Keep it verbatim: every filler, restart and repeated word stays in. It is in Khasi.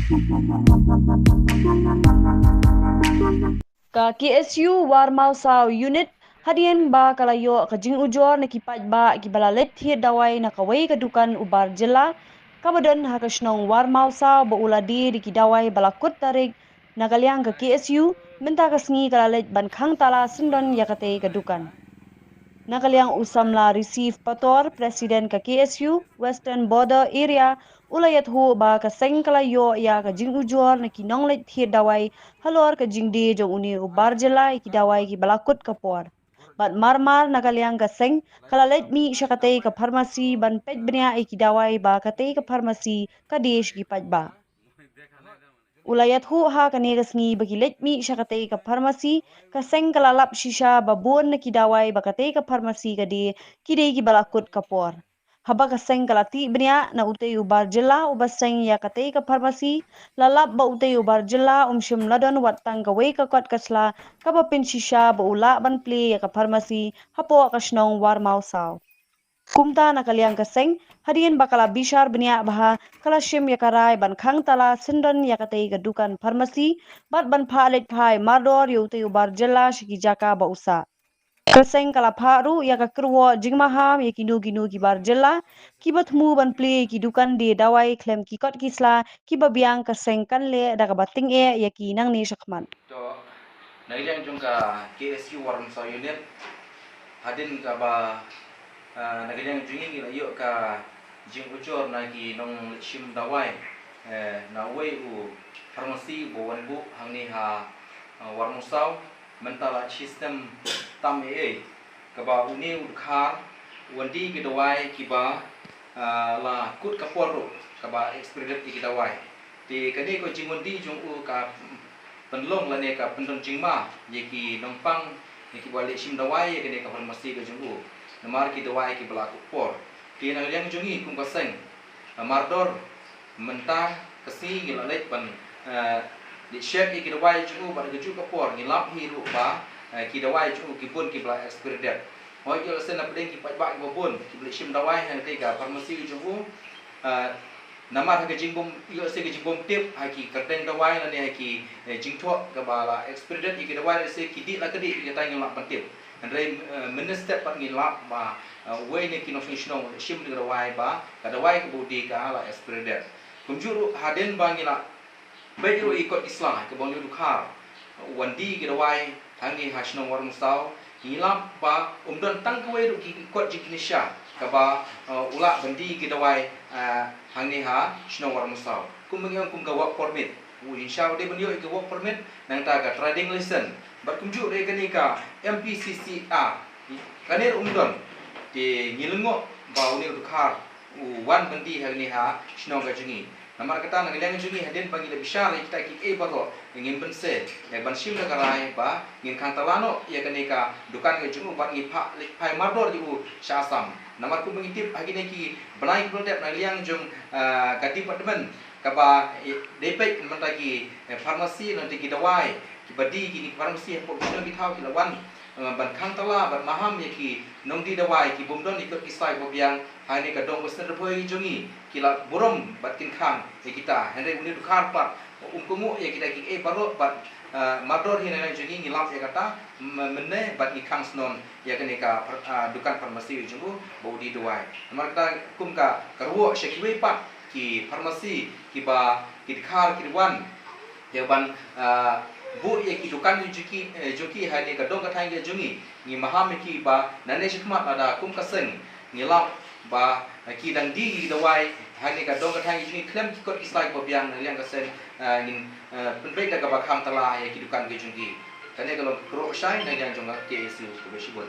Ka K S U Warmawsaw Unit, hadien ba ka la ïoh ka jingujor na ki paidbah kiba la leit thied dawai na kawei ka dukan u bar jylla kaba don ha ka shnong Warmawsaw ba u la die da ki dawai ba la kut tarik, na ka liang ka K S U mynta ka sngi ka la leit ban khang tala syndon ïa katei ka dukan. Na ka liang u samla Receive Pator, President ka K S U Western Border Area, u la ïathuh ba ka seng ka la ïoh ïa ka jingujor na ki nongleit thied dawai halor ka jingdie jong une u bar jylla ïa ki dawai kiba la kut ka por. Bad marmar na ka liang ka seng ka la leit mih sha katei ka pharmacy ban peit bniah ïa ki dawai ba katei ka pharmacy ka die sha ki paidbah. U la ïathuh ha kane ka sngi ba ki leit mih sha katei ka pharmacy, ka seng ka la lap shisha ba bun na ki dawai ba katei ka pharmacy ka die, ki dei kiba la kut ka por. Haba ka seng ka la tip bniah na utei u bar jylla uba seng ïa katei ka pharmacy, la lap ba utei u bar jylla um shym la don wat tang kawei ka kot ka sla kaba pynshisha ba u lah ban plie ïa ka pharmacy hapoh ka shnong Warmawsaw. Kumta na ka liang ka seng, hadien ba ka la bishar bniah bha, ka la shim ïa ka rai ban khang tala syndon ïa katei ka dukan pharmacy bad ban phah leit phai mardor ïa utei u bar jylla sha ki jaka ba u sah. Ka seng ka la phah ruh ïa ka kyrwoh jingmaham ïa kino kino ki bar jylla kiba thmu ban plie ïa ki dukan die dawai khlem ki kot ki sla kiba biang, ka seng kan leh da kaba tyngeh ïa ki nangne shakhmat. To, na ka liang jong ka K S U Warmawsaw Unit, hadien kaba, ah, na ka liang jong ngi ngi la ïoh ka jingujor na ki nongleit shim dawai, eh, na uwei u pharmacy ba wan buh hangne ha, ah, Warmawsaw, mynta la shi snem tam eh eh, kaba une u dkhar u wan die ki dawai kiba, ah, la kut ka por ruh, kaba expired ïa ki dawai. Te kane ka jingwan die jong u ka pynlong lane ka pyndon jingma ïa ki nongpang, ïa kiba leit shim dawai ïa kane ka pharmacy ka jong u, namar ki dawai kiba la kut por. Te na ka liang jong ngi kum ka seng, ah, mardor mynta ka sngi ngi la leit ban, eh, leit check ïa ki dawai jong u bad ha kajuh ka por ngi lap hi ruh ba, eh, ki dawai jong u ki bun kiba la expired date. Hooid, ïoh lehse na pdeng ki paidbah kiba bun kiba leit shim dawai ha katei ka pharmacy jong u, eh, namar ha ka jingbym, ïoh lehse ka jingbym tip ha ki kyrteng dawai lane ha ki, eh, jingthoh kaba la expired date ïa ki dawai, lehse ki dih la ka dih, ïa kata ngim lah ban tip. Hynrei, eh, mynne step pat ngi lap ba, eh, uwei na ki nongshong shnong u leit shim ïa ka dawai ba ka dawai kaba u die ka la expired date. Kumjuh ruh hadien ba ngi la peit ruh ïa ki kot ki sla kaba une u dkhar u wan die ki dawai hangne ha shnong Warmawsaw, ngi lap ba um don tang kawei ruh ki kot jingkynsha kaba, eh, u lah ban die ki dawai, eh, hangne ha shnong Warmawsaw. Kumba ngi ong kum ka work permit, u jingshisha u dei ban ïoh ïa ka work permit, nangta ka trading license bad kumjuh ruh ïa kane ka M P C C R, kane ruh um don. Te ngi lyngngoh ba une u dkhar u wan ban die hangne ha shnong ka jong ngi. Namar kata na ka liang jong ngi hadien ba ngi la bishar ïa kita kiei baroh, ngin pynshai ïa ban shim da ka rai ba ngin khang tala noh ïa kane ka dukan ka jong u bad ngi phah leit phai mardor ïa u sha Assam. Namar kumba ngi tip ha kine ki bnai kiba la dep na ka liang jong, ah, ka department kaba, eh, dei peit mynta ki, eh, pharmacy, lane ki dawai kiba die, kine ki pharmacy hapoh ki shnong ki thaw ki la wan, eh, ban khang tala bad maham ïa ki nongdie dawai ki bym don ïa ki kot ki sla ba biang ha kane ka dong Western Ri Bhoi jong ngi, ki la burom bad kin khang ïa kita. Hynrei une u dkhar pat um kohnguh ïa kita kiei baroh bad, eh, mardor hi na ka liang jong ngi ngi lap ïa kata, m-, mynne bad ngi khang syndon ïa kane ka phar-, ah, dukan pharmacy jong u ba u die dawai. Namar kata kum ka kyrwoh sha kiwei pat ki pharmacy kiba ki dkhar ki wan ïa ban, ah, buh ïa ki dukan jong ki, eh, jong ki ha kane ka dong ka thaiñ ka jong ngi. Ngi maham ïa ki ba nangne shakhmat lada kum ka seng ngi lap ba, eh, ki dang die ki dawai ha kane ka dong ka thaiñ ka jong ngi khlem ki kot ki sla ba biang na ka liang ka seng, eh, ngin, eh, pynbeit da kaba khang tala ïa ki dukan ka jong ki. Kane ka long ka kyrwoh shai na ka liang jong ka K S U. Khublei shibun.